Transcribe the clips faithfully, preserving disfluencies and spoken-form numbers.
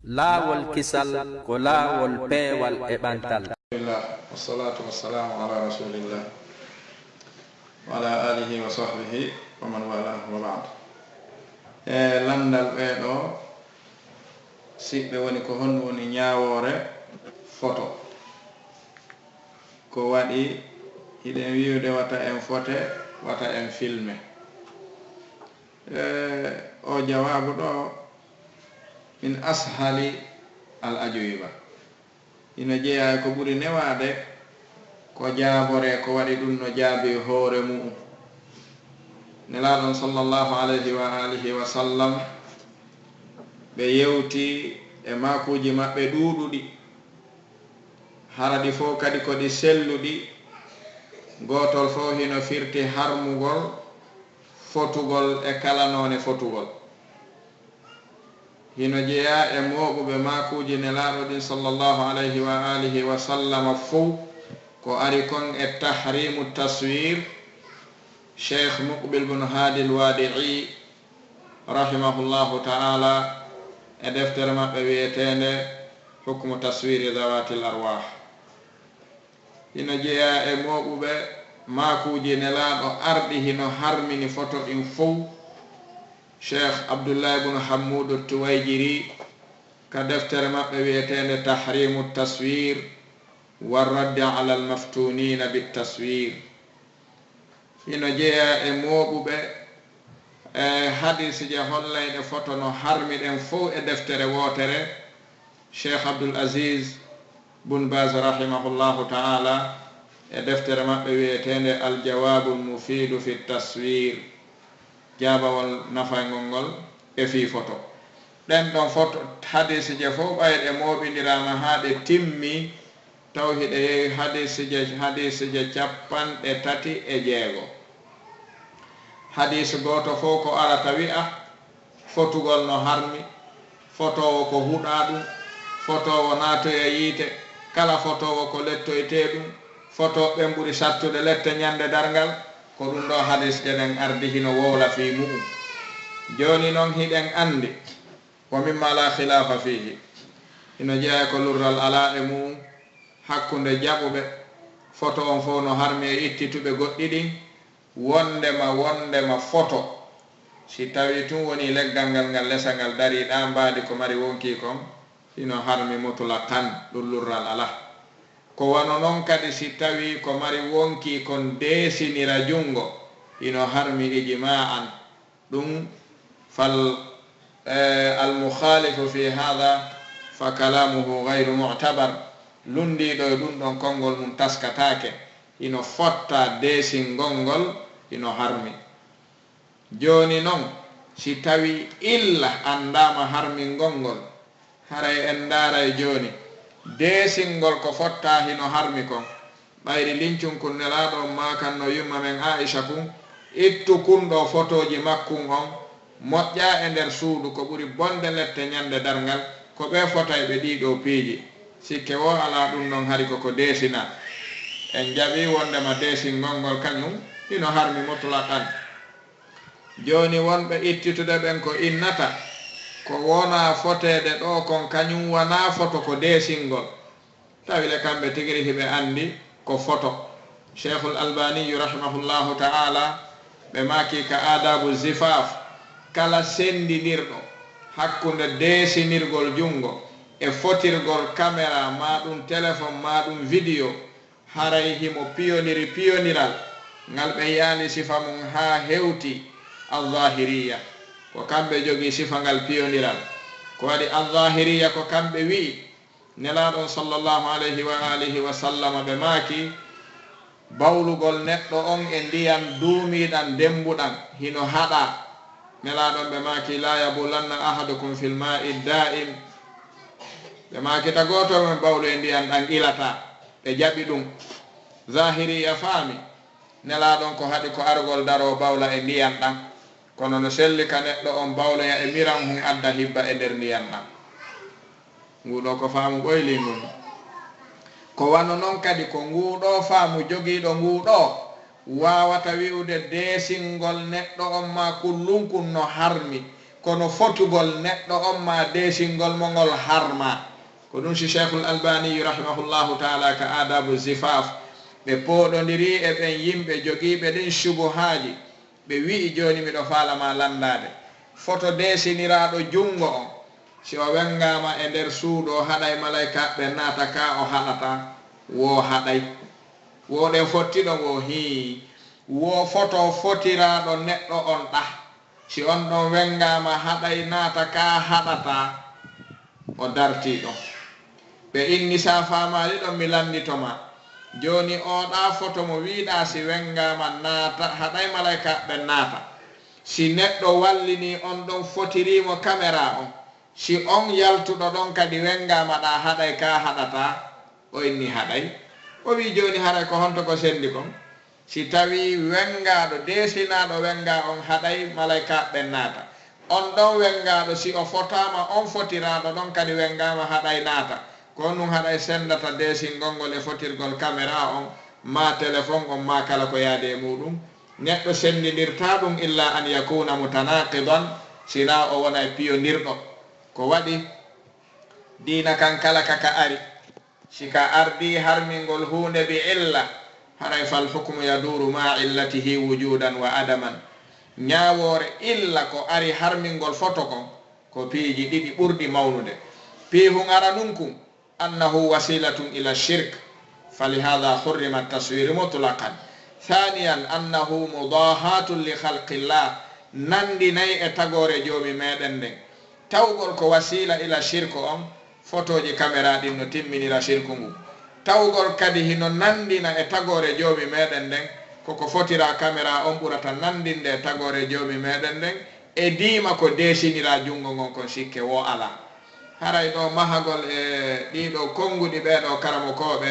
Laawol kisal ko laawol peewal e ɓantal. Alhamdulillah, wassalatu wassalamu ala rasulillah wa ala alihi wa sahbihi wa man wala, wa ba'd. E lanndal ɓeeɗo siɓɓe woni ko honɗum woni ñaawoore foto? Ko waɗi hiɗen wi'ude wata en fote, wata en filme? E o jawaabu ɗo min ashali al ajuwiba. Ina jeyaa e ko ɓuri newaade ko jaaboree ko waɗi ɗum no jaabii hoore mu'um. Nelaaɗo on sallallahu alayhi wa alihi wa sallam ɓe yewti e maakuuji maɓɓe ɗuuɗuɗi, hara ɗi fow kadi ko ɗi selluɗi, gootol fow hino firti harmugol fotugol e kala noone fotugol. Hino jeyaa e mooɓuɓe maakuuji Nelaaɗo ɗin sallallahu alayhi wa alihi wa sallama fow ko ari kon e Tahrimu Taswir, Cheikh Muqbil bun Haadi al Waadi'i rahimahullahu ta'ala e deftere maɓɓe wi'eteende Hukmu Taswiri Dhawatil Arwah. Hino jeyaa e mooɓuɓe maakuuji Nelaaɗo arɗi hino harmini foto ɗin fow. Cheikh Abdullahi bun Hammudu Tuwayjiri ka deftere maɓɓe wi'eteende Tahrimu Taswir wa Raddi ala al Maftunina bit Taswir. Hino jeyaa e mooɓuɓe e hadiisije hollayɗe foto no harmi ɗen fow e deftere wootere, Cheikh Abdul Aziz bun Baz rahimahullahu ta'ala e deftere maɓɓe wi'eteende Al Jawabul Mufidu fi Taswir, jaabawol nafayngol ngol e fii foto. Ɗen ɗon foto hadiisije fow ɓay ɗe mooɓindiraama haa ɗe timmi, taw hiɗe yehi hadiisije, hadiisije cappanɗe tati e jeego. Hadiisu gooto fow ko arata wi'a fotugol no harmi, fotoowo ko huɗaa ɗum, fotoowo naatoya yiite, kala fotoowo ko lettoytee ɗum, fotoo ɓen ɓuri sattude lette ñande darngal, ko ɗum ɗoo hadiisje ɗen ardi hino wowla fii mu'um. Jooni non hiɗen anndi, wa mimma la khilaafa fiihi, hino jeyaa e ko lurral alaa e mu'um hakkunde jaɓuɓe foto on fow no harmi e ittituɓe goɗɗi ɗin, wonndema, wonndema foto, si tawii tun wonii leggal ngal, ngal lesa ngal darii ɗaa mbaadi ko mari wonkii kon, hino harmi mutlaqan, ɗum lurral alaa. Ko wano non kadi si tawii ko mari wonkii kon deesinira junngo, hino harmi ijma'an. Ɗum fal, eh, al mukhalifu fi hadha fa kalamuhu ghayru mu'tabar. Lunndiiɗo e ɗum ɗon konngol mum taskataake, hino fotta deesingol ngol, hino harmi. Jooni non, si tawii illa anndaama harmingol ngol, haray en ndaaray jooni deesingol ko fottaa hino harmi kon. Ɓayri lincun kun Nelaaɗo on maakanno yumma men Aa'isha kun, ittu kun ɗoo fotooji makkun on, moƴƴaa e nder suudu, ko ɓuri bonde lette ñande darngal, ko ɓee fotayɓe ɗii ɗoo piiji. Sikke woo alaa ɗum ɗon hari ko ko deesinaa. En jaɓii wonndema deesingol ngol kañun hino harmi mutlaqan. Jooni wonɓe ittitude ɓen ko innata ko wonaa foteede ɗoo kon kañun wanaa foto ko deesingol. Tawi le kamɓe tigiri hiɓe anndi ko foto. Cheikhul Albaniyu rahimahullahu ta'ala ɓe maaki ka Adabu Zifaf, kala senndidirɗo hakkunde deesinirgol junngo e fotirgol kamera maa ɗum telefon maa ɗum vidiyo, haray himo piyoniri piyoniral ngal ɓe yaali sifa mum haa hewti Alzahiriya. Ko kamɓe jogii sifa ngal piyoniral. Ko waɗi Alzahiriya ko kamɓe wi'i, Nelaaɗo on sallallahu alayhi wa alihi wa sallama ɓe maaki, bawlugol neɗɗo on e ndiyan duumiiɗan demmbuɗan hino haɗaa. Nelaaɗo on ɓe maaki, la yabulanna ahadukum fil ma'i da'im. Ɓe maaki, ta gooto e mon bawlu e ndiyan ɗan ilataa. Ɓe jaɓi ɗum. Zahiriya faami. Nelaaɗo on ko haɗi ko argol daroo bawla e ndiyan ɗan. Kono no selli ka neɗɗo on bawloya e miran hun adda hibba e nder ndiyan ɗan. Nguu ɗoo ko faamu ɓoyliingu. Ko wano non kadi ko nguu ɗoo faamu jogiiɗo nguu ɗoo waawata wi'ude deesingol neɗɗo on maa kullunkun no harmi. kono fotugol neɗɗo on maa deesingol mo ngol harmaa. Ko ɗun si Sheikhul Albani rahimahullahu taala ka Adabu Zifaf, ɓe pooɗondiri e ɓen yimɓe jogiiɓe ɗin shubuhaaji, ɓe wi'i, jooni miɗo faala ma lanndaade. Foto deesiniraaɗo junngo on, si o wenngaama e nder suudu, o haɗay malaykaaɓe ɓen naata ka o haɗata, woo haɗay. Woo ɗen fotti ɗon, woo hii. Woo foto fotiraaɗo neɗɗo on ɗah. Si on ɗon wenngaama haɗay naata ka haɗata, o dartii ɗon. Ɓe inni, si a faamaali ɗon, mi lanndito ma. Jooni, oo ɗaa foto mo wi'uɗaa si wenngaama naata, haɗay malaykaaɓe ɓen naata. Si neɗɗo wallinii on ɗon, fotirii mo kameraa on, si on yaltuɗo ɗon kadi wenngaama ɗaa haɗay ka haɗata, o inni haɗay. O wi'i, jooni haray ko honto ko senndi kon? Si tawii wenngaaɗo, deesinaaɗo wenngaa on haɗay malaykaaɓe ɓen naata. On ɗon wenngaaɗo, si o fotaama, on fotiraaɗo ɗon kadi wenngaama haɗay naata. Ko honɗun haɗay senndata deesingol ngol e fotirgol kameraa on, maa telefon on, maa kala ko yaadi e muuɗun? Neɗɗo senndindirtaa ɗun illa an yakuuna mutanaaqidan, sinaa o wonay piyondirɗo. Ko waɗi diina kan kala ka ka ari, si ka ardii harmingol huunde bi illa, haray fal hukmu yaduuru maa illatihi wujuudan wa adaman. Ñaawoore illa ko ari harmingol foto kon, ko piiji ɗiɗi ɓurɗi mawnude. Piihun aranun kun, annahu wasilatun ila shirk, falihaada hurrima taswiru mutlaqan. Thaniyan, annahu mudaahatun li khalqillah, nanndinay e tagoore Joomi meɗen nden. Tawgol ko wasiila ila shirku on, fotooji kameraa ɗin no timminira shirku ngun. Tawgol kadi hino nanndina e tagoore Joomi meɗen nden, ko ko fotiraa kameraa on ɓurata nanndinde e tagoore Joomi meɗen nden, e diima ko deesiniraa junngo ngon kon, sikke woo alaa. Haray ɗoo mahagol e ɗii ɗoo konnguɗi ɓee ɗoo karamokooɓe,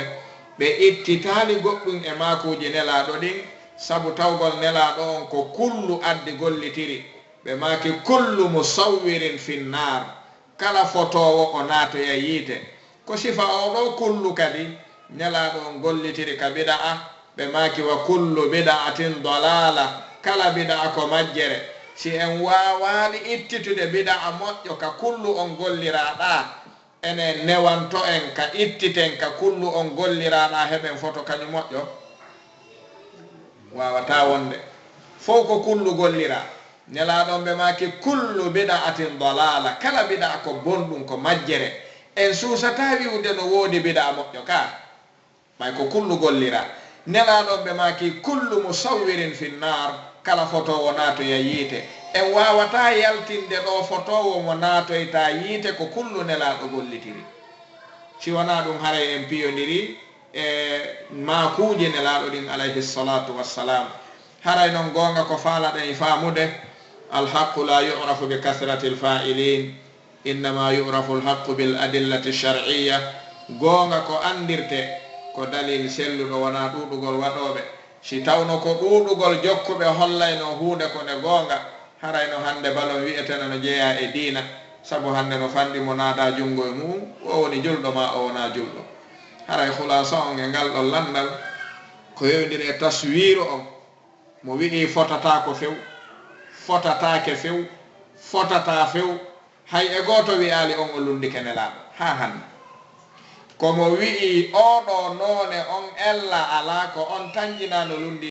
ɓe ittitaali goɗɗun e maakuuji Nelaaɗo ɗin, sabu tawgol Nelaaɗo on ko kullu addi gollitiri. Ɓe maaki, kullu musawwirin finnaar, kala fotoowo o naatoyay yiite. Ko sifa oo ɗoo kullu kadi Nelaaɗo on gollitiri ka bida'a. Ɓe maaki, wa kullu bida'atin dalaala, kala bida'a ko majjere. Si en waawaali ittitude bida'a moƴƴo ka kullu on golliraa ɗaa, ene newanto en ka ittiten ka kullu on golliraa ɗaa, heɓen foto kañun moƴƴo? Waawataa wonde. Fow ko kullu golliraa. Nelaaɗo on ɓe maaki, kullu bida'atin dalaala, kala bida'a ko bonɗun, ko majjere. En suusataa wi'ude no woodi bida'a moƴƴo ka. Ɓay ko kullu golliraa. Nelaaɗo on ɓe maaki, kullu musawwirin finnaar, kala fotoowo naatoyay yiite. En waawataa yaltinde ɗoo fotoowo mo naatoytaa yiite ko kullu Nelaaɗo gollitiri. Si wanaa ɗun, haray en piyondirii e maakuuji Nelaaɗo ɗin, alayhi salaatu wassalaam. Haray non goonga ko faalaɗen faamude, alhaqqu laa yu'rafu bi kasratil faa'iliin. Innama yu'rafu al-haqqu bil adillati shar'iyya. Goonga ko anndirtee ko dalil selluɗo, wonaa ɗuuɗugol waɗooɓe. Si tawno ko ɗuuɗugol jokkuɓe hollayno huunde ko nde goonga, haray no hannde balon wi'eteno no jeyaa e diina, sabu hannde no fanɗi mo naadaa junngo e mu'un, o woni julɗo maa o wonaa julɗo. Haray khulaasa on e ngal ɗon lanndal ko yowindiri e taswiiru on. Mo wi'i fotataako few, fotataake few, fotataa few, hay e gooto wi'aali on o lunndike Nelaaɗo haa hannde. Ko mo wi'i oo ɗoo noone on ella alaa, ko on tan jinaa no lunndii.